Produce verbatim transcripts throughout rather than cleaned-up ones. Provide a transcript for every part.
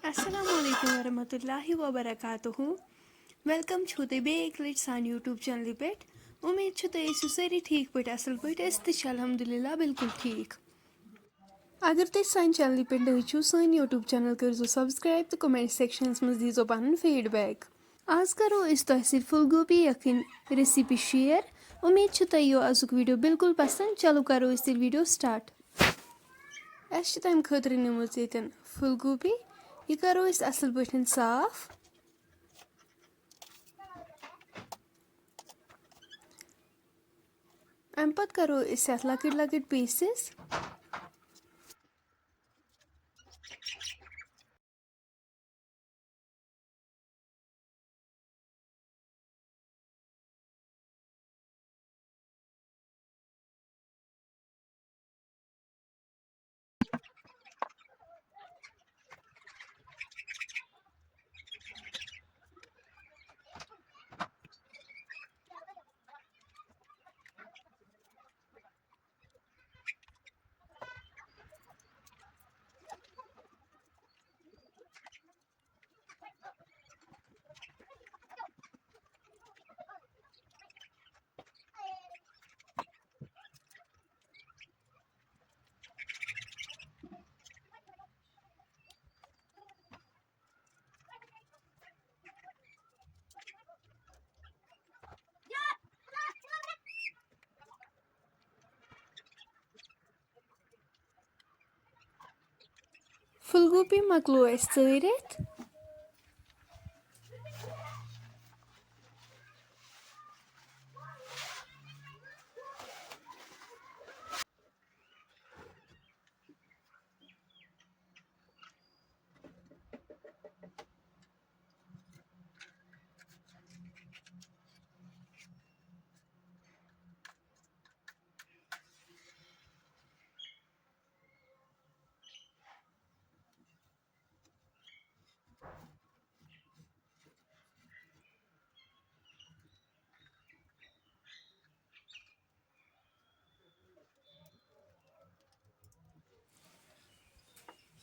السلام علیکم ورحمۃ اللہ وبرکاتہ۔ ویلکم چھُو تُہۍ بیٚیہِ اَکہِ لَٹہِ سانہِ YouTube چینلہِ پٮ۪ٹھ۔ اُمید چھِ تُہۍ ٲسِو سٲری ٹھیٖک پٲٹھۍ، اَصٕل پٲٹھۍ۔ أسۍ تہِ چھِ الحمدللہ بِلکُل ٹھیٖک۔ اگر تُہۍ سانہِ چینلہِ پٮ۪ٹھ نٔوۍ چھِو، سٲنۍ YouTube چینل کٔرۍزیو subscribe تہٕ comment sectionس منٛز دیٖزیو پَنُن feedback۔ آز کَرو أسۍ تۄہہِ سۭتۍ پھُل گوٗپی یَکھٕنۍ recipe share۔ اُمید چھِ تۄہہِ یِیو آزُک video بِلکُل پَسنٛد۔ چلو کَرو أسۍ تیٚلہِ video start۔ اَسہِ چھِ تَمہِ خٲطرٕ نِمٕژ ییٚتٮ۪ن پھُل گوٗپی۔ یہِ کَرو أسۍ اَصٕل پٲٹھۍ صاف۔ اَمہِ پَتہٕ کَرو أسۍ اَتھ لۄکٕٹۍ لۄکٕٹۍ pieces۔ پھُل گوٗپی مۄکلو اَسہِ ژٲرِتھ۔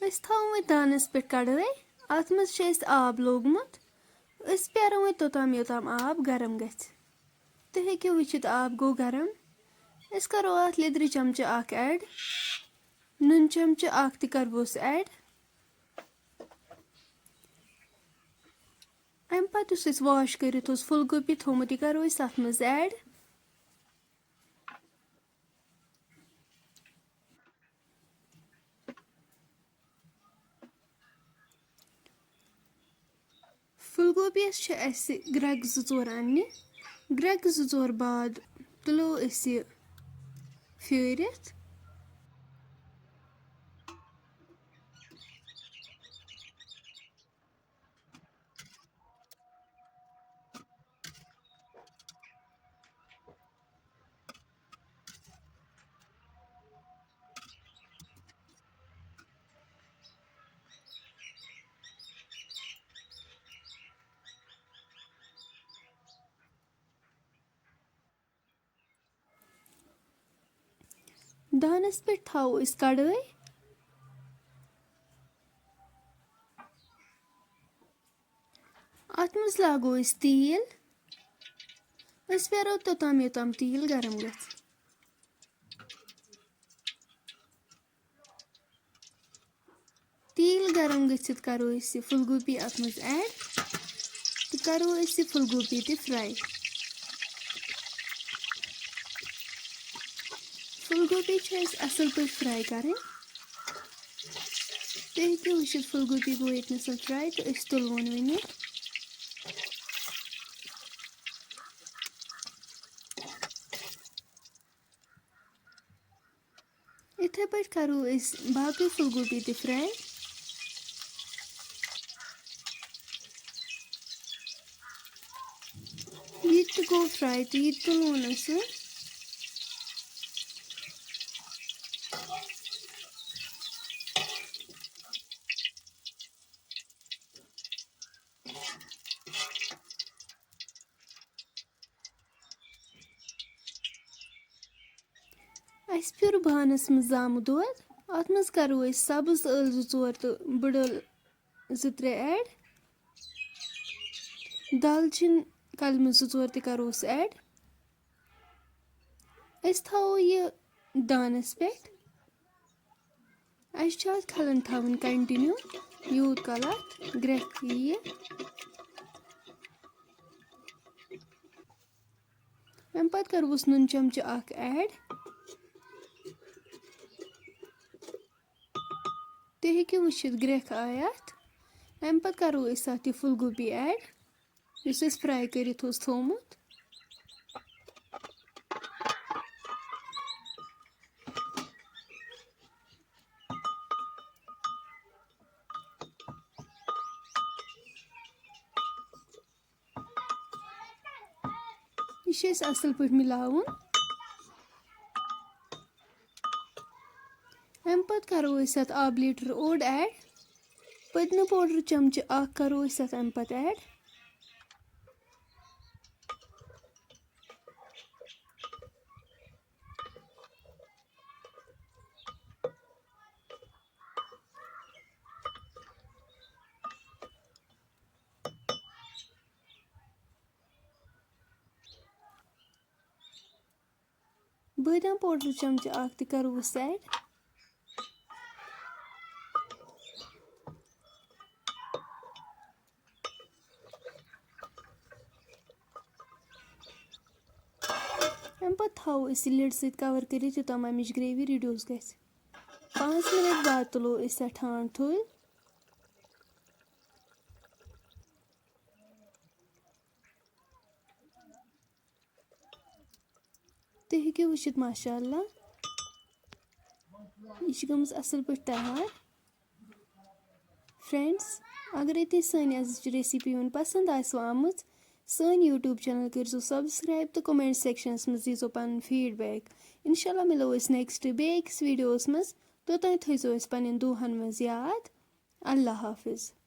أسۍ تھاوو وۄنۍ دانَس پٮ۪ٹھ کڑٲے۔ اَتھ منٛز چھُ اَسہِ آب لوگمُت۔ أسۍ پیارو وۄنۍ توٚتام یوٚتام آب گرم گژھِ۔ تُہۍ ہیٚکِو وٕچھِتھ آب گوٚو گرم۔ أسۍ کرو اَتھ لیٚدرِ چمچہٕ اکھ add۔ نُن چمچہٕ اکھ تہِ کرہوس add۔ اَمہِ پتہٕ یُس اَسہِ wash کٔرِتھ اوس پھُل گوٗپی تھوٚومُت، یہِ کرو أسۍ اَتھ منٛز add۔ پھُل گوٗپیَس چھِ اَسہِ گرٛٮ۪کہٕ زٕ ژور اَننہِ۔ گرٛٮ۪کہٕ زٕ ژور بعد تُلو أسۍ یہِ پھیٖرِتھ۔ دانَس پٮ۪ٹھ تھاوو أسۍ کڑٲے۔ اَتھ منٛز لاگو أسۍ تیٖل۔ أسۍ پیارو توٚتام یوٚتام تیٖل گرم گژھِ۔ تیٖل گرم گٔژھِتھ کرو أسۍ یہِ پھُل گوٗپی اَتھ منٛز add تہٕ کرو أسۍ یہِ پھُل گوٗپی تہِ fry۔ پھُل گوٗپی چھِ اَسہِ اَصٕل پٲٹھۍ fry کَرٕنۍ۔ تُہۍ ہیٚکِو وٕچھِتھ، پھُل گوٗپی گوٚو ییٚتہِ نَس fry تہٕ أسۍ تُلوون وۄنۍ یہِ۔ یِتھَے پٲٹھۍ کَرو أسۍ باقٕے پھُل گوٗپی تہِ fry۔ یہِ تہِ گوٚو fry تہٕ یہِ تہِ تُلوون اَسہِ۔ اَسہِ پھیُر بانَس منٛز زامہٕ دۄد۔ اَتھ منٛز کَرو أسۍ سَبٕز ٲلہٕ زٕ ژور تہٕ بٕڈ ٲلہٕ زٕ ترٛےٚ ایڈ۔ دالچیٖن کلمہٕ زٕ ژور تہِ کَروس ایڈ۔ أسۍ تھاوو یہِ دانَس پٮ۪ٹھ۔ اَسہِ چھُ اَتھ کھَلَن تھاوٕنۍ continue، یوٗت کال اَتھ گرٛٮ۪کھ یِیہِ۔ اَمہِ پَتہٕ کَروس نُن چَمچہٕ اَکھ ایڈ۔ تُہۍ ہیٚکِو وٕچھِتھ گرٛٮ۪کھ آے اَتھ۔ اَمہِ پَتہٕ کَرو أسۍ اَتھ یہِ پھول گوبی ایڈ، یُس اَسہِ fry کٔرِتھ اوس تھوٚومُت۔ یہِ چھُ اَسہِ اَصٕل پٲٹھۍ مِلاوُن۔ اَمہِ پَتہٕ کَرو أسۍ اَتھ آبہٕ لیٖٹر اوٚڑ ایڈ۔ پٔدنہٕ پوڈر چمچہٕ اَکھ کَرو أسۍ اَتھ اَمہِ پَتہٕ ایڈ۔ بٲدیان پوڈر چمچہٕ اَکھ تہِ کَرو أسۍ ایڈ۔ اَمہِ پَتہٕ تھاوو أسۍ یہِ lid سۭتۍ cover کٔرِتھ، یوٚتام اَمِچ gravy reduce گژھِ۔ پانٛژھ مِنٹ بعد تُلو أسۍ سۄ ٹھانٛڈ تھوٚد۔ تُہۍ ہیٚکِو وٕچھِتھ، ماشاء اللہ، یہِ چھِ گٔمٕژ اَصٕل پٲٹھۍ تیار۔ Friends، اگرے تۄہہِ سٲنۍ أزِچ recipe وۄنۍ پسنٛد آسِوٕ آمٕژ، سٲنۍ YouTube channel کٔرۍزیو subscribe تہٕ comment sectionس منٛز دیٖزیو پنُن feedback۔ انشاءاللہ مِلو أسۍ next بیٚیہِ أکِس videoس منٛز۔ توٚتام تھٲیزیو أسۍ پنٕنٮ۪ن دُعاہن منٛز یاد۔ اللہ حافظ۔